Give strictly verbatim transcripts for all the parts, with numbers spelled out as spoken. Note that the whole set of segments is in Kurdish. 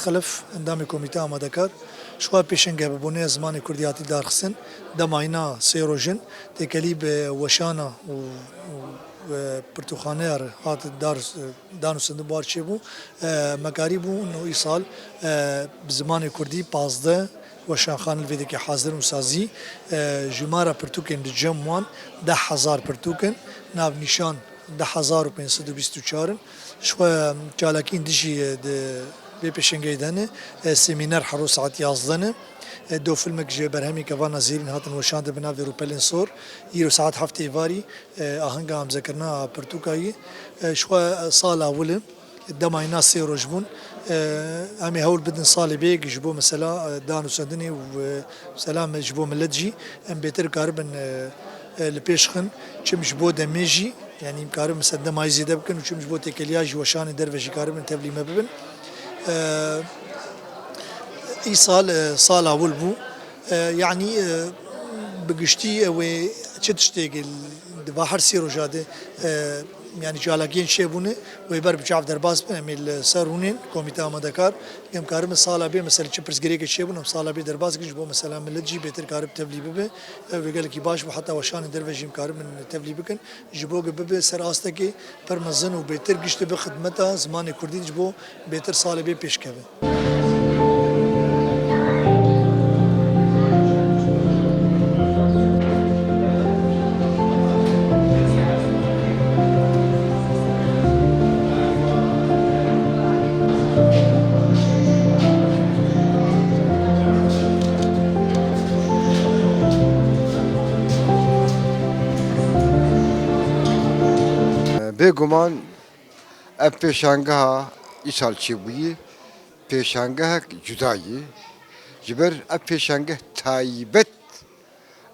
Xelef, endamê Komîteya Amadekar, ji xwe pêşengehbûnê zimanê kurdî hatî darxistin. Dema îna sê roj in, têkelî bi weşana û, û, e, pirtûkxaneya re hat dar, e, danûstendin bar çêbû. E, me karîbû û îsal, e, bi zimanê kurdî pazdeh weşanxane li vê derê hazir in û sazî, e, jûmara pirtûkên di cem wan deh hezar pirtûk in, navnîşan du hezar û pênc sed û bîst û çar in. Ji xwe çalakiyên dijî, e, di vê pêşengehê de ne. E, semîner her roj saet yazdeh ne. E, do filmek ji berhemê Kevana Zêrîn hatin weşandin bi navê Rûpelên Sor. Îro saet heftê êvarî, e, ahenga amzekirina pirtûka yî. E, ji xwe, e, sala wil e. Dema îna sê roj bûn. E, em ê hewl bidin salê bê yek ji bo mesela, e, danûstendinê û, e, mesela me ji bo milet jî em bêtir karibin, e, e, li pêş xin. Çim ji bo demê jî, yanî em karibin mesela dema yî zêde bikin û çim ji bo têkeliya jî weşanê derve jî karibin tevlî me bibin. E, îsal, e, sala wil bû. E, yanî, e, bi giştî ew ê çi tiştê di va her sê roja de, e, yanî çalakiyên çêbûne, wê ber bi çav derbas bin, em ê li ser rûnên komîte amadekar, em karibin sala bê, mesela çi pirsgirêkê çêbûn, em sala bê derbas dikin, ji bo mesela milet jî bêtir karib tevlî bibe. Ew ê gelekî baş bû, heta weşanên derve jî em karibin tevlî bikin. Ji bo ku bibe ser astekê pir mezin û bêtir giştî bi xidmeta zimanê kurdî ji bo bêtir salê bê pêş keve. Bêguman ev pêşangeha îsal çêbûyî pêşangehek cuda ye. Ji ber ev pêşangeh taybet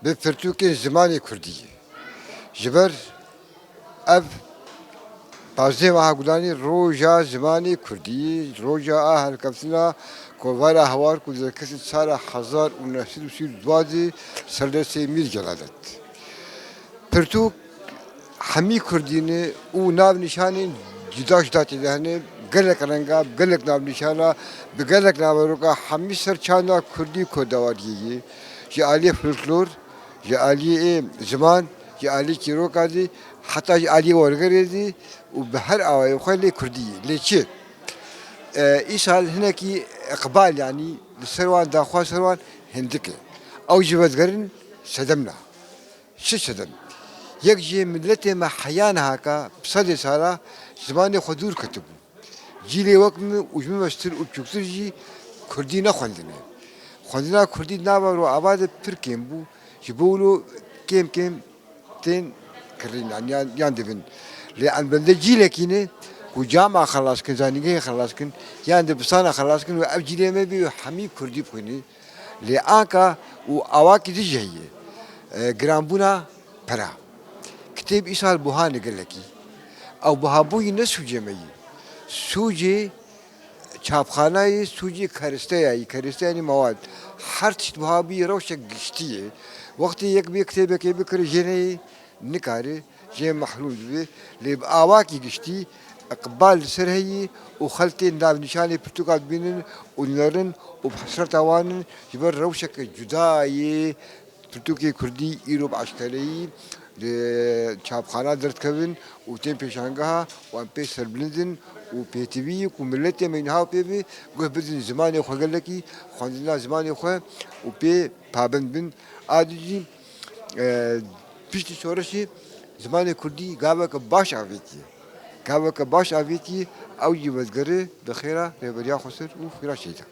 bi pirtûkên zimanê kurdî ye. Ji ber ev pazdeh meha Gulanê roja zimanê kurdî, roja a helkeftina kovara hawar ku derketî sala hezar û neh sed û sî û dua de ser destê Mîr Celadet. Pirtûk hemî kurdî ne û navnîşanên cuda cuda tê de hene. Gelek renga, gelek navnîşana, bi gelek naveroka hemî ser çanda kurdî kodewariyê ye. Ji aliyê folklor, ji aliyê ziman, ji aliyê çîroka zî, heta ji aliyê wergerê zî û bi her awayê xwe lê kurdî ye. Lê çi? E, îsal hinekî iqbal, yanî li ser wan daxwaz ser wan hindik e. Ew jî vedigerin sedemna. Çi sedem? Yek jê miletê me heya nihaka bi sedê sala zimanê xwe dûr ketibû. Cîlê wek min û ji min meztir û biçûktir jî kurdî nexwendine. Xwendina kurdî di nava rojava de pir kêm bû. Ji bo wilo kêm kêm tên kirîn, yan, yan, yan dibin. Lê em bende cîlekî ne ku cama xelas kin, zanîngehê xelas kin, yan dibistana xelas kin û ev cîlê me bî û hemî kurdî bixwînî. Lê anka û awakî dî jî heye. E, giranbûna pera. Kitêb îsal buha ne gelekî. Ew buhabûyî ne sûcê me yî. Sûcê çapxana yî, sûcê keriste ya yî. Keriste yanî mewad. Her tişt buha bûyî rewşek giştî ye. Wextê yek bê kitêbekê bikire jê neyê, nikare, jê mehrûm dibe. Lê bi awakî giştî iqbal li ser heyî û xelkê navnîşanê pirtûka dibînin û dinerin û bi hesreta wan in, ji ber rewşeke cuda yê pirtûkê kurdî îro bi eşkereyî li çapxana derdikevin û tên pêşangeha û em pê serbilind in û pêtivî ye ku miletê me niha pê bi guh bidin zimanê xwe gelekî, xwendina zimanê xwe û pê pabend bin. A dî jî, e, piştî şoreşê zimanê kurdî gaveke baş avêtiye. Gaveke baş avêtiye, ew jî vedigere bi xêra Rêveriya Xweser û Xêra Şeyda.